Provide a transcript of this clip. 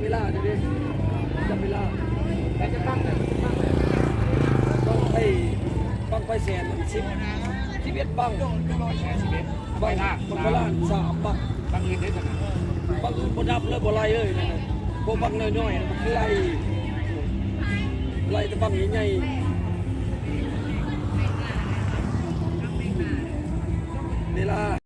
ເວລາເດ້ ຈັບເວລາ ແລ້ວຈະປັ້ງແລ້ວ ປັ້ງແລ້ວ ບັ້ງໄຟ ບັ້ງໄຟແສນ ສິບ ສິບເອັດບັ້ງ ບັ້ງ ບັ້ງໄຟລ້ານ ສາມບັ້ງ ບັ້ງອື່ນເດ້ ບັ້ງອື່ນບໍ່ດັບເລີຍ ບໍ່ໄລ່ເລີຍ ພວກບັ້ງນ້ອຍໆ ມັນຄືໄລ່ ໄລ່ແຕ່ບັ້ງໃຫຍ່ໆ.